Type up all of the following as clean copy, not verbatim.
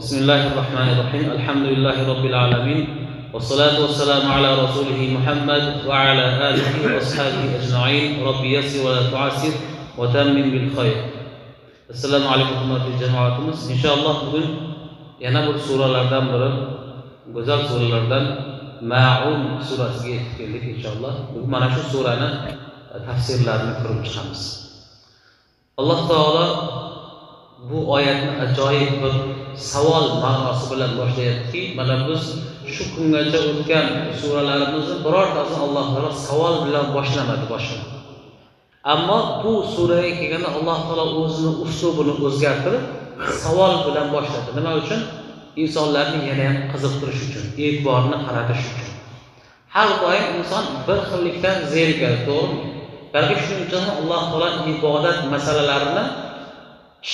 Bismillahir rohmanir rohim. Alhamdulillahi robbil alamin. Vassalatu vassalamu ala rasulih Muhammad va ala alihi va ashabihi ajma'in. Robbi yassir va la tu'assir va tammim bil khayr. Assalomu alaykum hurmatli jamoatimiz. Inshaalloh bugun yana bir suralardan biri, go'zal suralardan Ma'un surasiga yetib keldik inshaalloh. Bugun mana shu surani tafsirlarini ko'rib chiqamiz. Alloh taolo bu oyatni ajoyib bir savol ma'nosi bilan boshlayaptiki, mana biz shu kungacha o'tgan suralarimizni birortasini Alloh taolo savol bilan boshlamadi boshini. Ammo bu suraga kelganda Alloh taolo o'zini uslubini o'zgartirib savol bilan boshladi. Nima uchun? Insonlarni yana ham qiziqtirish uchun, e'tiborini qaratish uchun. Har doim inson bir xillikdan zerikadi, to'g'rimi? Balki shuning uchun Alloh taolo ibodat masalalarini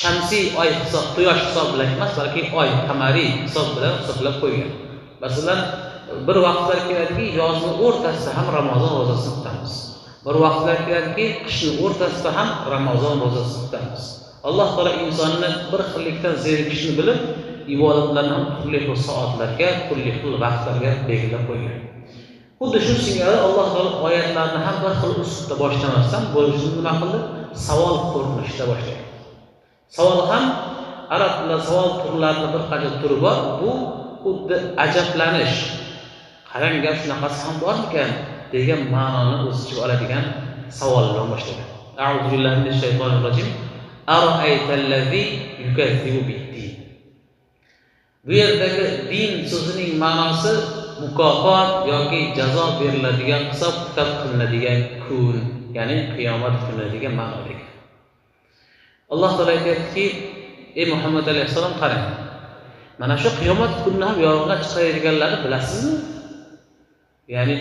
shamsiy oy hisob, quyosh hisob bilan emas, balki oy qamariy hisob bilan hisoblab qo'ygan. Masalan, bir vaqtlar keladiki, yozni o'rtasida ham Ramazon ro'zasini tutamiz. Bir vaqtlar keladiki, qishning o'rtasida ham Ramazon ro'zasini tutamiz. Alloh taolo insonni bir xillikdan zerikishini bilib, ibodatlarni ham turli xil soatlarga, turli xil vaqtlarga belgilab qo'ygan. Xuddi shu singari Alloh taolo oyatlarni ham bir xil uslubda boshlamasdan, bo'lishini nima qildi? Savol ko'rinishida boshladi. Savol ham arab tilida savol turlarini bir qancha turi bor. Bu xuddi ajablanish, qarang, shunaqasi ham bormikan degan ma'noni o'z ichiga oladigan savol bilan boshlagan. A'udhu billahi minash shaytonir rojim. Ara'aytallazi yukazzibu bid-din. Bu yerdagi din so'zining ma'nosi mukofot yoki jazo beriladigan, hisob-kitob qilinadigan kun, ya'ni qiyomat kuni degan ma'noda ekan. Alloh taolo aytayaptiki, ey Muhammad alayhissalom, qarang. Mana shu qiyomat kunini ham yolg'onga chiqaradiganlarni bilasizmi? Ya'ni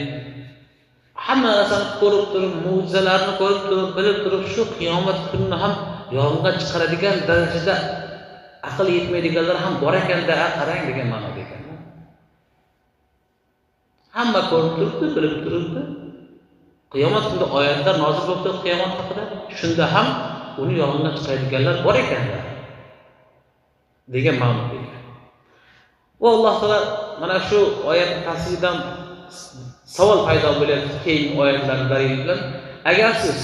hamma narsani ko'rib turib, mo'jizalarni ko'rib turib, bilib turib, shu qiyomat kunini ham yolg'onga chiqaradigan darajada aql yetmaydiganlar ham bor ekanda, qarang degan ma'noda ekan. Hamma ko'rib turibdi, bilib turibdi. Qiyomat kunida oyatlar nozil bo'lib turibdi qiyomat haqida. Shunda ham uni yolg'onga chiqaradiganlar bor ekanda degan ma'noda ekan. Va Alloh taolo mana shu oyat tafsiridan savol paydo bo'lyapti keyingi oyatlarni dalil bilan. Agar siz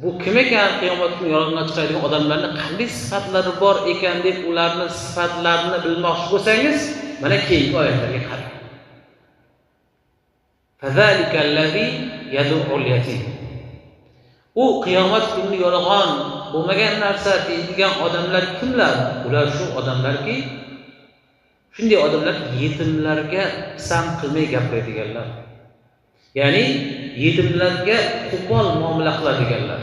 bu kim ekan qiyomat kuni yolg'onga chiqaradigan odamlarning qanday sifatlari bor ekan deb ularni sifatlarini bilmoqchi bo'lsangiz, mana keyingi oyatlarga qarang. Fazalikallazi yad'ul yatim. U qiyomat kuni yolg'on bo'lmagan narsa deydigan odamlar kimlar? Ular shu odamlarki, shunday odamlar yetimlarga pisand qilmay gapiradiganlar. Ya'ni yetimlarga qo'pol muomala qiladiganlar.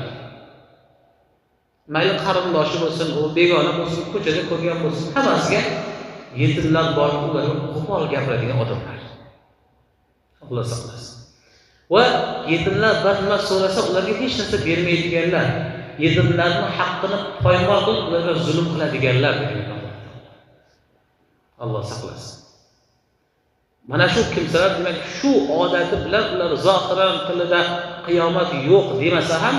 Mayli qarindoshi bo'lsin, u begona bo'lsin, ko'chada ko'rgan bo'lsin, hammasiga yetimlar bor, ularga qo'pol gapiradigan odamlar. Alloh saqlasin. Va yetimlar bir nima so'rasa ularga hech narsa bermaydiganlar, yetimlarning haqqini poymol qilib ularga zulm qiladiganlar degan. Alloh saqlasin. Mana shu kimsalar, demak, shu odati bilan ular zohiran tilida qiyomat yo'q demasa ham,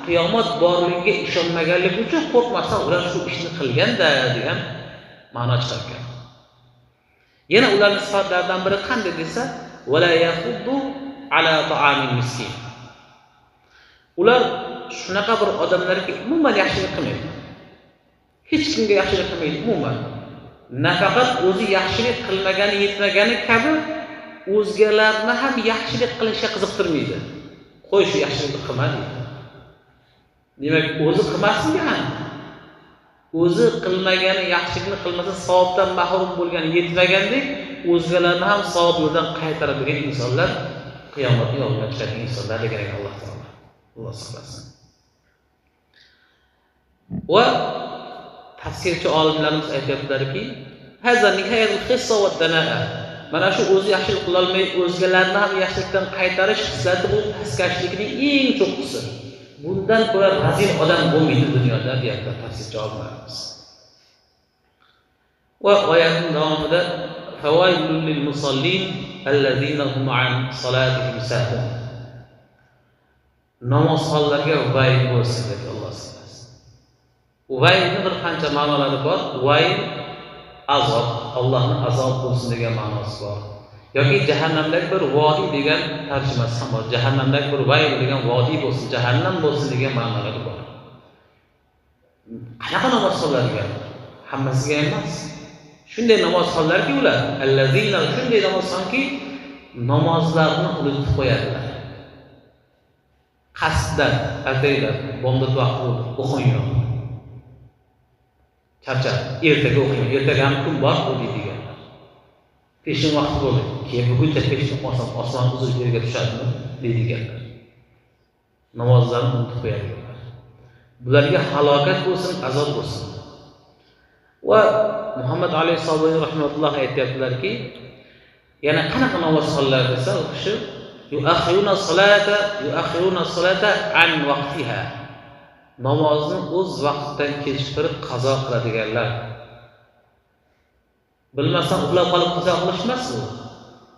qiyomat borligiga ishonmaganligi uchun qo'rqmasdan ular shu ishni qilganda degan ma'no chiqar ekan. Yana ularning sifatlaridan biri qanday desa, wala yahuddu ala ta'amil miskin. Ular shunaqa bir odamlarki, umuman yaxshilik qilmaydi. Hech kimga yaxshilik qilmaydi umuman. Nafaqat o'zi yaxshilik qilmagani yetmagani kabi o'zgalarni ham yaxshilik qilishga qiziqtirmaydi. Qo'y shu yaxshilikni qilma deydi. Demak, o'zi qilmasin ham, o'zi qilmagani yaxshilikni qilmasa savobdan mahrum bo'lgani yetmagandek, o'zgalarni ham savob yo'ldan qaytaradigan insonlar qiyomatni yolg'onga chiqadigan insonlar degan ekan Alloh taolo. Alloh saqlasin. Va tafsirchi olimlarimiz aytyaptilarki, haza nihayatul xissa va danaa. Mana shu o'zi yaxshilik qila olmay o'zgalarni ham yaxshilikdan qaytarish xislati bu pastkashlikning eng cho'qqisi. Bundan ko'ra razil odam bo'lmaydi dunyoda deyaptilar tafsirchi olimlarimiz. Va oyatning davomida fawaylul lil musallin allazina hum an salatihim sahun. Namozxonlarga vayl bo'lsin dedi Alloh saqlasin. Vaylni bir qancha ma'nolari bor. Vayl azob, Allohning azobi bo'lsin degan ma'nosi bor. Yoki jahannamdagi bir vodiy degan tarjimasi ham bor. Jahannamdagi bir vayl degan vodiy bo'lsin, jahannam bo'lsin degan ma'nolari bor. Qanaqa namozxonlarga? Hammasiga emas. Shunday namozxonlarki ular, allazina, shunday namozxonki namozlarni unutib qo'yadilar. Qasddan ataylar, bomdod vaqti bo'ldi, o'qing. Charchab, ertaga o'qing, ertaga ham kun bor, u deydiganlar. Peshin vaqti bo'ldi, keyin buguncha peshin qolsam osmon uzilib yerga tushadimi deydiganlar. Namozlarni unutib qo'yadiganlar. Bularga halokat bo'lsin, azob bo'lsin. Va Muhammad alayhissalom rahmatulloh aytayaptilarki, yana qanaqa namozxonlar desa, u kishi yuakhiruna salata, yuakhiruna salata an vaqtiha. Namozni o'z vaqtidan kechiktirib qazo qiladiganlar. Bilmasdan uxlab qolib qazo qilish emas bu.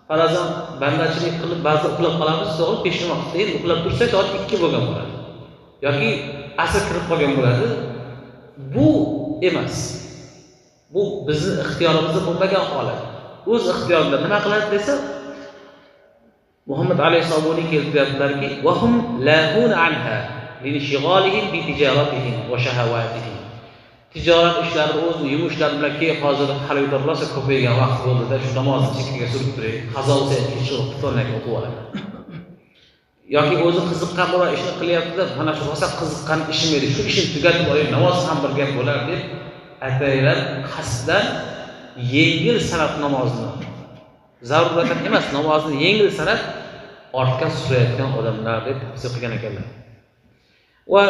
Farazan bandachilik qilib ba'zi uxlab qolamiz, to'g'ri, peshin vaqtida endi uxlab tursak soat 2 bo'lgan bo'ladi. Yoki asr kirib qolgan bo'ladi. Bu emas. Bu bizni ixtiyorimizda bo'lmagan holat. O'z ixtiyorida nima qiladi desa, Muhammad alayhissalom keltiryaptilarki, va hum lahun anha linshig'alihim bi tijaratihim va shahawatihim. Tijorat ishlari, o'z yumushlari bilan keyin hozir xaridor rosa ko'paygan vaqt bo'ldi-da, shu namozni chekkaga surib turay, qazo bo'lsa kechqurun qutqondan o'qib olaman. Yoki o'zi qiziqqan biror ishni qilyapti-da, mana shu rosa qiziqqan ishim edi, shu ishni tugatib olay, namoz ham bir gap bo'lar deb ataylab qasddan yengil sanab namozni, zaruratan emas, namozni yengil sanab ortga surayotgan odamlar deb tafsir qilgan ekanlar. Va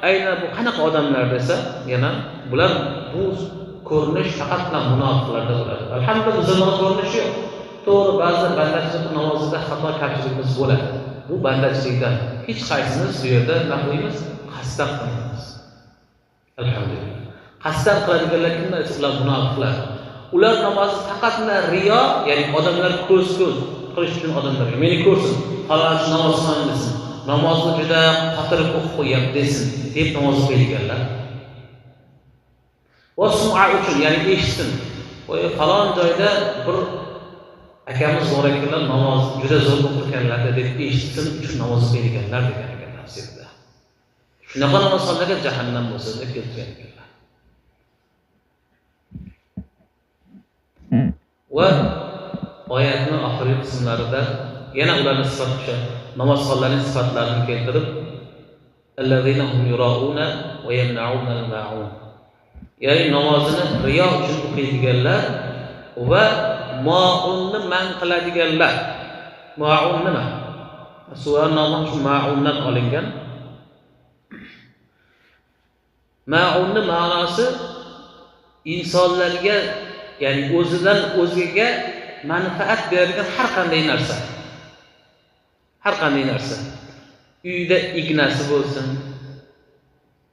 aynan bu qanaqa odamlar desa, yana bular bu ko'rinish faqatgina munofiqlarda bo'ladi. Alhamdulillah musulmon ko'rinishi yo'q. To'g'ri, ba'zi bandachilik namozida xato kamchiligimiz bo'ladi. Bu bandachilikdan hech qaysimiz bu yerda nima qilmaymiz? Qasddan qilmaymiz. Alhamdulillah. Qasddan qiladiganlar kimlar? Ular munofiqlar. Ular namozni faqatgina riyo, ya'ni odamlar ko'z qilish uchun odamlarga meni ko'rsin, falonchi namozxon desin, namozni juda qotirib o'qib qo'yapti desin deb namoz o'qiydiganlar. Va sum'a uchun, ya'ni eshitsin. Voy, falon joyda bir akamiz bor ekanlar, namoz juda zo'r o'qirkanlar deb eshitsin uchun namoz o'qiydiganlar degan ekan tafsirda. Shunaqa namozxonlarga jahannam bo'lsin deb keltirgan ekanlar. Va oyatning oxirgi qismlarida yana ularning sifati o'sha namozxonlarning sifatlarini keltirib, allazina hum yurauna va yamnauna al-ma'un. Ya'ni namozini riyo uchun o'qiydiganlar va ma'unni man qiladiganlar. Ma'un nima? Sura nomi shu ma'undan olingan. Ma'unni ma'nosi insonlarga, ya'ni o'zidan o'zgaga manfaat beradigan har qanday narsa. Har qanday narsa. Uyda ignasi bo'lsin,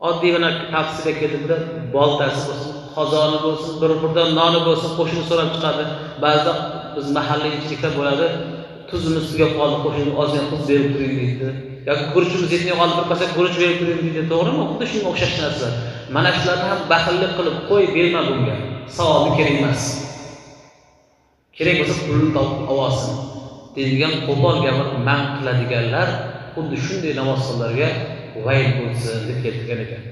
oddiy mana tafsirda keltirdi, boltasi bo'lsin, qozoni bo'lsin, bir-birdan noni bo'lsin, qo'shini so'rab chiqadi. Ba'zida biz mahalla ichliklar bo'ladi, tuzimiz tugab qoldi, qo'shini ozgina tuz berib turing deydi. Yoki guruchimiz yetmay qoldi, bir kosa guruch berib turing deydi, to'g'rimi? Xuddi shunga o'xshash narsalar. Mana shularni ham baxillik qilib qo'y berma bunga. Savobi kerak emas. Kerak bo'lsa pulni topib olsin deydigan qo'pol gapirib man qiladiganlar xuddi shunday namozxonlarga vayl bo'lsin deb keltirgan ekan.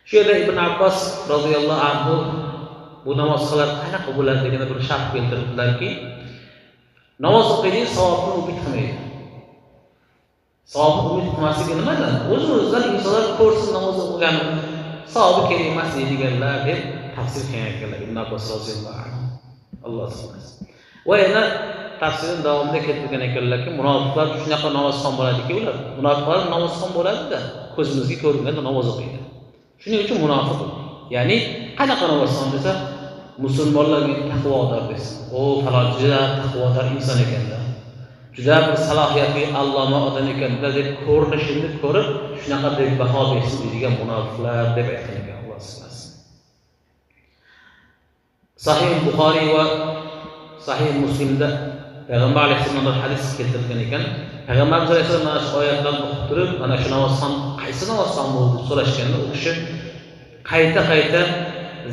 Shu yerda Ibn Abbos roziyallohu anhu bu namozxonlar qanaqa bo'ladi deganda bir sharh keltirdilarki, namoz o'qiydi, savobni umid qilmaydi. Savobni umid qilmasligi nimadan? O'z-o'zidan insonlar ko'rsin namoz o'qiganini, savobi kerak emas deydiganlar deb tafsir qilgan ekanlar Ibn Abbos roziyallohu anhu. Alloh saqlasin. Va yana tafsirning davomida keltirgan ekanlarki, munofiqlar shunaqa namozxon bo'ladiki, ular munofiqlar namozxon bo'ladi-da, ko'zimizga ko'ringanda namoz o'qiydi. Shuning uchun munofiq. Ya'ni qanaqa namozxon desa, musulmonlar meni taqvodor desin. O, falonchi juda taqvodor inson ekanda, juda bir salohiyatli alloma odam ekanda deb ko'rinishini ko'rib, shunaqa deb baho bersin deydigan munofiqlar deb aytgan ekan. Alloh saqlasin. Sahih Buxoriy va Sahih Muslimda Payg'ambar alayhissalom bir hadis keltirgan ekan. Payg'ambarimiz alayhissalom mana shu oyatlarni o'qib turib, mana shu namozxon qaysi namozxon bo'ldi deb so'rashganda, u kishi qayta-qayta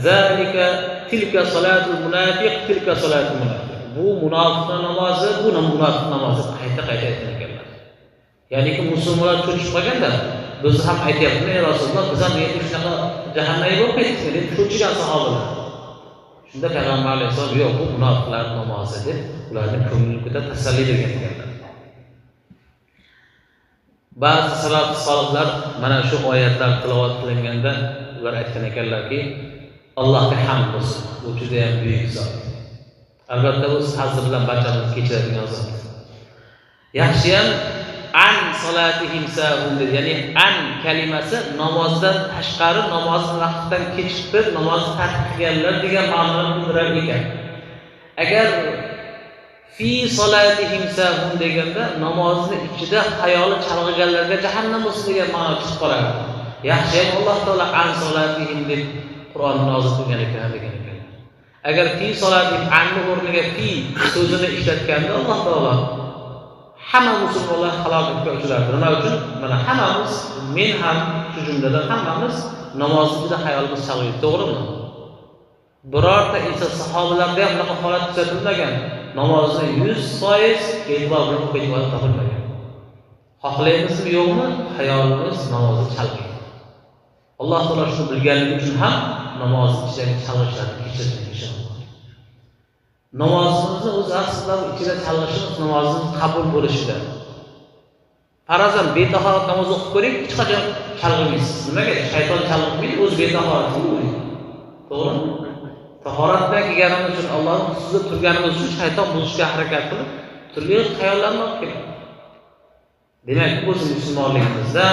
zalika Tilka salatul munafiq, tilka salatul munafiq. Bu munofiqning namozi, bu munofiq namozi qayta-qayta aytgan ekanlar. Ya'niki musulmonlar cho'chib qolganda biz ham aytyapmiz, ey Rasululloh, biz ham endi shunaqa jahannamga bo'lib ketdikmi deb cho'chigan sahobalar. Shunda payg'ambar alayhissalom yo'q, bu munofiqlar namozi deb ularning ko'nglini ko'tarib tasalli bergan ekanlar. Ba'zi salaf solihlar mana shu oyatlar tilovat qilinganda ular aytgan ekanlarki, Allohga hamd bo'lsin, u juda ham buyuk zot. Albatta u fazl bilan barchamizni kechiradigan zot. Yaxshiyam an solatihim sahun dedi, ya'ni an kalimasi namozdan tashqari, namoz vaqtidan kechikib namozni tark qilganlar degan ma'noni bildirar ekan. Agar fi solatihim sahun deganda namozni ichida xayoli chalg'iganlarga jahannam bo'lsin degan ma'no chiqib qoladi. Yaxshiyam Alloh taolo an solatihim deb Qur'onni nozil qilgan ekan degan ekan. Agar fi solatihim anni o'rniga fi so'zini ishlatganda Alloh taolo hamma musulmonlar halokatga uchrardi. Nima uchun? Mana hammamiz, men ham shu jumladan hammamiz namozni ichida xayolimiz chalg'iydi, to'g'rimi? Birorta inson sahobalarda ham bunaqa holat kuzatilmagan. Namozni 100% e'tibor bilan o'qiydigan topilmagan. Xohlaymizmi yo'qmi, xayolimiz namozni chalg'iydi. Alloh taolo shuni bilganligi uchun ham namozni ichidagi chalg'ishlarni kechirdi inshaalloh. Namozimizni o'z aslida ichida chalg'ishimiz namozimiz qabul bo'lishida. Farazan betahorat namoz o'qib ko'ring, hech qachon chalg'imaysiz. Nimaga? Shayton chalg'itmaydi, o'zi betahorat. To'g'rimi? Tahorat bilan kelganimiz uchun, Allohning huzurida turganimiz uchun shayton buzishga harakat qilib, turli xayollarni olib keladi. Demak, o'z musulmonligimizda,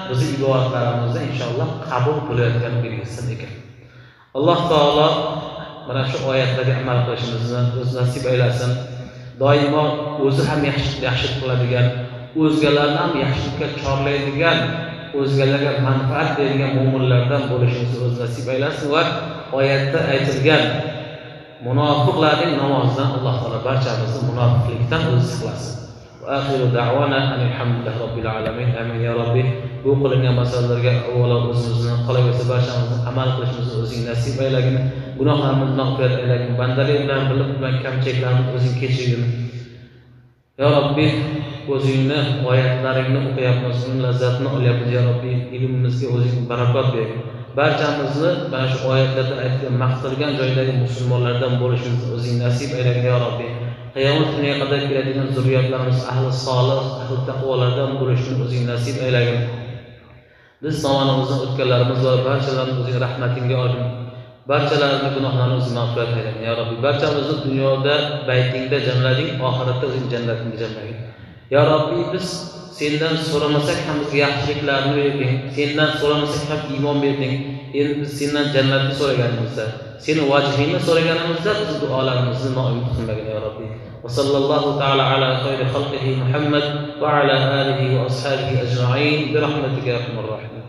bizi ibodatlarimizda inshaalloh qabul bo'layotgan belgisi ekan. Alloh taolo mana shu oyatlarga amal qilishimizni o'zi nasib aylasin. Doimo o'zi ham yaxshilik qiladigan, o'zgalarni ham yaxshilikka chorlaydigan, o'zgalarga manfaat beradigan mo'minlardan bo'lishimizni o'zi nasib aylasin va oyatda aytilgan munofiqlarning namozidan Alloh taolo barchamizni munofiqlikdan o'zi saqlasin. Va axiru da'wana alhamdulillahi robbil alamin. Amin ya robbi. Bu qilingan masalalarga avvalo o'zimizni, qolaversa barchamizni amal qilishimizni o'zing nasib aylagin. Gunohlarimizni mag'firat aylagin. Bandalik bilan bilib bilgan kamchiliklarimizni o'zing kechirgin. Ya Robbi, o'zingni oyatlaringni o'qiyapmiz, uning lazzatini olyapmiz ya Robbi. Ilmimizga o'zing barakot bergin. Barchamizni mana shu oyatlarda aytilgan maqtalgan joydagi musulmonlardan bo'lishimizni o'zing nasib aylagin ya Robbi. Qiyomat kuniga qadar keladigan zurriyatlarimiz ahli solih, ahli taqvolardan bo'lishini o'zing nasib aylagin. Biz zamonimizdan o'tganlarimiz va barchalarini o'zing rahmatingga olgin. Barchalarini gunohlarini o'zing mag'firat aylagin ya Robbi. Barchamizni dunyoda baytingda jamlading, oxiratda o'zing jannatingda jamlagin. Ya Robbi, biz sendan so'ramasak ham bizga yaxshiliklarni berding, sendan so'ramasak ham iymon berding. Endi biz sendan jannatni so'raganimizda, seni vajhingni so'raganimizda biz duolarimizni noumid qilmagin ya Robbi. Va sallallohu taala ala xayri xalqihi Muhammad va ala alihi va ashabihi ajma'in bi rahmatika ya arhamar rohimin.